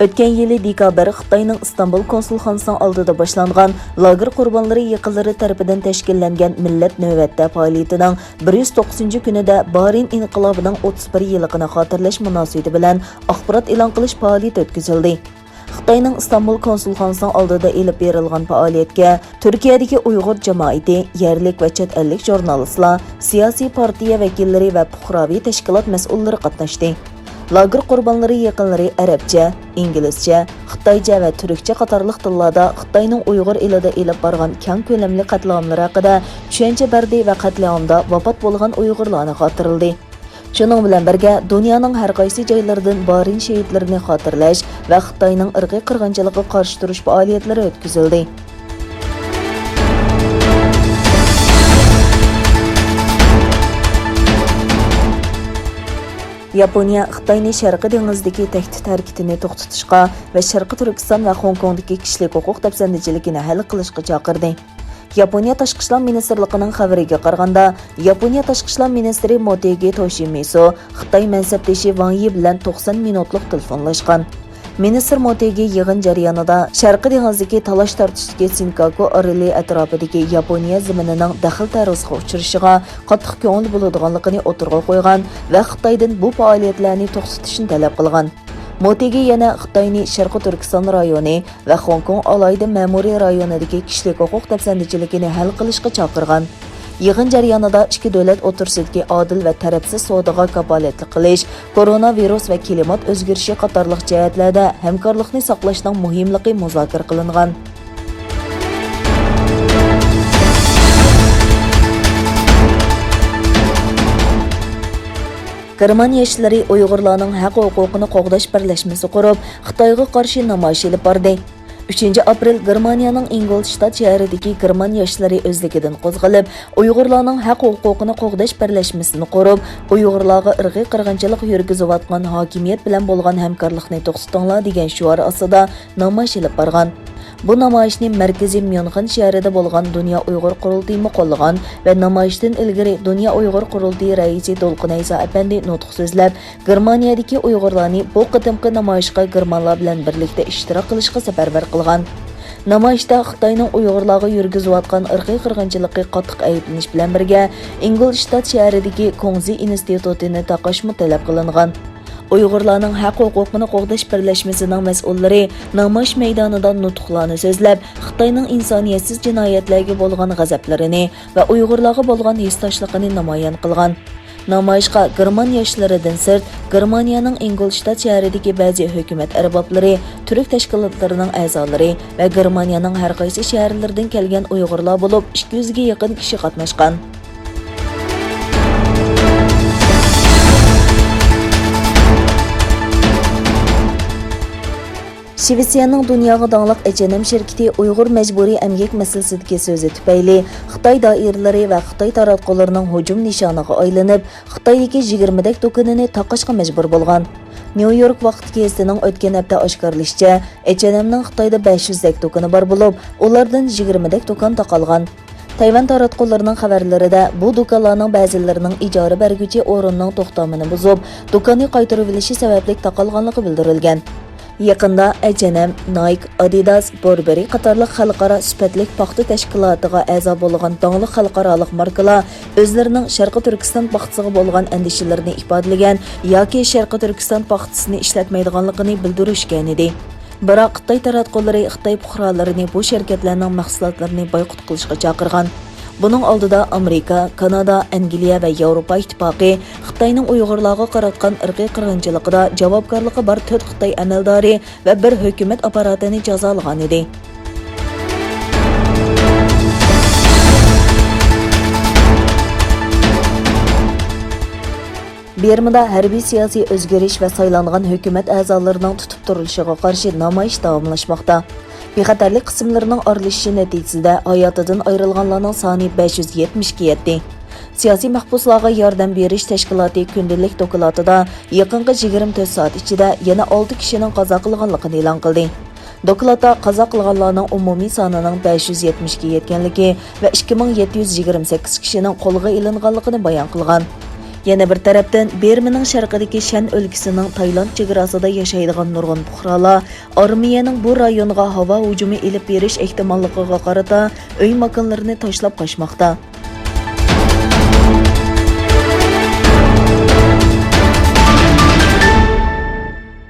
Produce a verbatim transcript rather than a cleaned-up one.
ئۆتكەن يىلى دېكابىر خىتاينىڭ ئىستانبۇل كونسۇلخانىسىنىڭ ئالدىدا باشلانغان لاگېر قۇربانلىرى يېقىنلىرى تەرىپىدىن تەشكىللەنگەن مىللەت نۆۋەتتە پائالىيىتىنىڭ بىر يۈز توققۇزىنچى كۈنىدە بارىن ئىنقىلابىنىڭ ئوتتۇز بىر يىللىقىنى خاتىرىلەش مۇناسىۋىتى بىلەن ئاخبارات ئېلان قىلىش پائالىيىتى ئۆتكۈزۈلدى. خىتاينىڭ ئىستانبۇل كونسۇلخانىسىنىڭ ئالدىدا ئېلىپ بېرىلغان پائالىيەتكە تۈركىيەدىكى ئۇيغۇر جامائىتى، يەرلىك ۋە چەت ئەللىك ژۇرنالىستلار، سىياسىي پارتىيە ۋەكىللىرى ۋە پۇقراۋى تەشكىلات مەسئۇللىرى قاتناشتى. لاگېر قۇربانلىرى يېقىنلىرى ئەرەبچە، ئىنگلىزچە، خىتايچە ۋە تۈركچە قاتارلىق تىللاردا خىتاينىڭ ئۇيغۇر ئېلىدا ئېلىپ بارغان كەڭ كۆلەملىك قەتلىئاملىرى ھەققىدە چۈشەنچە بەردى ۋە قەتلىئامدا ۋاپات بولغان ئۇيغۇرلارنى خاتىرىلىدى. شۇنىڭ بىلەن بىرگە، دۇنيانىڭ ھەر قايسى جايلىرىدىن بارىن شېھىتلىرىنى خاتىرىلەش ۋە خىتاينىڭ ئىرقىي قىرغىنچىلىقىغا قارشى تۇرۇش پائالىيەتلىرى ئۆتكۈزۈلدى. ياپونىيە خىتاينى شەرقىي دېڭىزدىكى تەھدىت ھەرىكىتىنى توختىتىشقا ۋە شەرقىي تۈركىستان ۋە خوڭكوڭدىكى كىشىلىك ھوقۇق دەپسەندىچىلىكىنى ھەل قىلىشقا چاقىردى. ياپونىيە تاشقى ئىشلار مىنىستىرلىقىنىڭ خەۋىرىگە قارىغاندا، ياپونىيە تاشقى ئىشلار مىنىستىرى موتېگى توشىمىسۇ خىتاي مەنسەپدىشى ۋاڭ يى بىلەن توقسان مىنۇتلۇق تېلېفونلاشقان. مىنىستىر موتېگى يىغىن جەريانىدا شەرقىي دېڭىزدىكى تالاش-تارتىشتىكى سىنكاكۇ ئارىلى ئەتراپىدىكى ياپونىيە زېمىنىنىڭ دەخلى-تەرۇزغا ئۇچرىشىغا قاتتىق كۆڭۈل بۆلىدىغانلىقىنى ئوتتۇرىغا قويغان ۋە خىتايدىن بۇ پائالىيەتلەرنى توختىتىشنى تەلەپ قىلغان. موتېگى يەنە خىتاينى شەرقىي تۈركىستان رايونى ۋە خوڭكوڭ ئالاھىدە مەمۇرىي رايونىدىكى كىشىلىك ھوقۇق دەپسەندىچىلىكىنى ھەل قىلىشقا چاقىرغان. يىغىن جەريانىدا ئىككى دۆلەت ئوتتۇرىسىدىكى ئادىل ۋە تەرەپسىز سودىغا كاپالەتلىك قىلىش، كورونا ۋىرۇس ۋە كىلىمات ئۆزگىرىشى قاتارلىق جەھەتلەردە ھەمكارلىقنى ساقلاشنىڭ مۇھىملىقى مۇزاكىرە قىلىنغان. گېرمان ياشلىرى ئۇيغۇرلارنىڭ ھەق-ھوقۇقىنى قوغداش بىرلەشمىسى قۇرۇپ، خىتايغا قارشى نامايىش ئېلىپ باردى. ئۈچىنچى ئاپرېل گېرمانىيەنىڭ ئىنگولشتات شەھىرىدىكى گېرمان ياشلىرى ئۆزلۈكىدىن قوزغىلىپ، ئۇيغۇرلارنىڭ ھەق-ھوقۇقىنى قوغداش بىرلەشمىسىنى قۇرۇپ، ئۇيغۇرلارغا ئىرقىي قىرغىنچىلىق يۈرگۈزۈۋاتقان ھاكىمىيەت بىلەن بولغان ھەمكارلىقنى توختىتىڭلار دېگەن شوئار ئاستىدا نامايىش ئېلىپ بارغان. بۇ نامايىشنى مەركىزىي ميۇنخېن شەھىرىدە بولغان دۇنيا ئۇيغۇر قۇرۇلتىيىمۇ قوللىغان ۋە نامايىشتىن ئىلگىرى دۇنيا ئۇيغۇر قۇرۇلتىيى رەئىسى دولقۇن ئەيسا ئەپەندى نۇتۇق سۆزلەپ، گېرمانىيەدىكى ئۇيغۇرلارنى بۇ قېتىمقى نامايىشقا گېرمانلار بىلەن بىرلىكتە ئىشتىراك قىلىشقا سەپەرۋەر قىلغان. نامايىشتا خىتاينىڭ ئۇيغۇرلارغا يۈرگۈزۈۋاتقان ئىرقىي قىرغىنچىلىقى قاتتىق ئەيىبلىنىش بىلەن بىرگە، ئىنگولشتات شەھىرىدىكى كۇڭزى ئىنستىتۇتىنى تاقاشمۇ تەلەپ قىلىنغان. ئۇيغۇرلارنىڭ ھەق-ھوقۇقىنى قوغداش بىرلەشمىسىنىڭ مەسئۇللىرى نامايىش مەيدانىدا نۇتۇقلارنى سۆزلەپ، خىتاينىڭ ئىنسانىيەتسىز جىنايەتلەرگە بولغان غەزەپلىرىنى ۋە ئۇيغۇرلارغا بولغان ھېسداشلىقىنى نامايان قىلغان. نامايىشقا گېرمان ياشلىرىدىن سىرت، گېرمانىيەنىڭ ئىنگولشتات شەھىرىدىكى بەزى ھۆكۈمەت ئەربابلىرى، تۈرك تەشكىلاتلىرىنىڭ ئەزالىرى ۋە گېرمانىيەنىڭ ھەر قايسى شەھەرلىرىدىن كەلگەن ئۇيغۇرلار بولۇپ، ئىككى يۈزگە يېقىن كىشى قاتناشقان. شىۋېتسىيەنىڭ دۇنياغا داڭلىق ئېچ ئېن ئېم شىركىتى ئۇيغۇر مەجبۇرىي ئەمگەك مەسىلىسىدىكى سۆزى تۈپەيلى خىتاي دائىرىلىرى ۋە خىتاي تاراتقۇلىرىنىڭ ھۇجۇم نىشانىغا ئايلىنىپ، خىتايدىكى يىگىرمىدەك دۇكىنىنى تاقاشقا مەجبۇر بولغان. نيۇ يورك ۋاقتى گېزىتىنىڭ ئۆتكەن ھەپتە ئاشكارىلىشىچە، ئېچ ئېن ئېمنىڭ خىتايدا بەش يۈزدەك دۇكىنى بار بولۇپ، ئۇلاردىن يىگىرمىدەك دۇكان تاقالغان. تەيۋەن تاراتقۇلىرىنىڭ خەۋەرلىرىدە بۇ دۇكانلارنىڭ بەزىلىرىنىڭ ئىجارە بەرگۈچى ئورۇننىڭ توختامىنى بۇزۇپ، دۇكاننى قايتۇرۇۋېلىشى سەۋەبلىك تاقالغانلىقى بىلدۈرۈلگەن. يېقىندا ئەچ ئەن ئەم، نايك، ئادىداس، بۇربېرى قاتارلىق خەلقئارا سۈپەتلىك پاختا تەشكىلاتىغا ئەزا بولغان داڭلىق خەلقئارالىق ماركىلار ئۆزلىرىنىڭ شەرقىي تۈركىستان پاختىسىغا بولغان ئەندىشىلىرىنى ئىپادىلىگەن ياكى شەرقىي تۈركىستان پاختىسىنى ئىشلەتمەيدىغانلىقىنى بىلدۈرۈشكەن ئىدى. بىراق خىتاي تاراتقۇلىرى خىتاي پۇقرالىرىنى بۇ شىركەتلەرنىڭ مەھسۇلاتلىرىنى بايقۇت قىلىشقا چاقىرغان. بۇنىڭ ئالدىدا ئامېرىكا، كانادا، ئەنگلىيە ۋە ياۋروپا ئىتتىپاقى خىتاينىڭ ئۇيغۇرلارغا قاراتقان ئىرقىي قىرغىنچىلىقىدا جاۋابكارلىقى بار تۆت خىتاي ئەمەلدارى ۋە بىر ھۆكۈمەت ئاپپاراتىنى جازالىغان ئىدى. بىرمىدا ھەربىي سىياسىي ئۆزگىرىش ۋە سايلانغان ھۆكۈمەت ئەزالىرىنىڭ تۇتۇپ تۇرۇلۇشىغا قارشى نامايىش داۋاملاشماقتا. بىخەتەرلىك قىسىملىرىنىڭ ئارىلىشىشى نەتىجىسىدە ھاياتىدىن ئايرىلغانلارنىڭ سانى بەش يۈز يەتمىش ئىككىگە يەتتى. سىياسىي مەھبۇسلارغا ياردەم بېرىش تەشكىلاتى كۈندىلىك دوكلاتىدا يېقىنقى يىگىرمە تۆت سائەت ئىچىدە يەنە ئالتە كىشىنىڭ قازا قىلغانلىقىنى ئېلان قىلدى. دوكلاتتا قازا قىلغانلارنىڭ ئومۇمىي سانىنىڭ بەش يۈز يەتمىش ئىككىگە يەتكەنلىكى ۋە ئىككى مىڭ يەتتە يۈز يىگىرمە سەككىز كىشىنىڭ قولغا ئېلىنغانلىقىنى بايان قىلغان. يەنە بىر تەرەپتىن، بىرمىنىڭ شەرقىدىكى شەن ئۆلكىسىنىڭ تايلاند چېگراسىدا ياشايدىغان نۇرغۇن پۇقرالار ئارمىيەنىڭ بۇ رايونغا ھاۋا ھۇجۇمى ئېلىپ بېرىش ئېھتىماللىقىغا قارىتا ئۆي ماكانلىرىنى تاشلاپ قاچماقتا.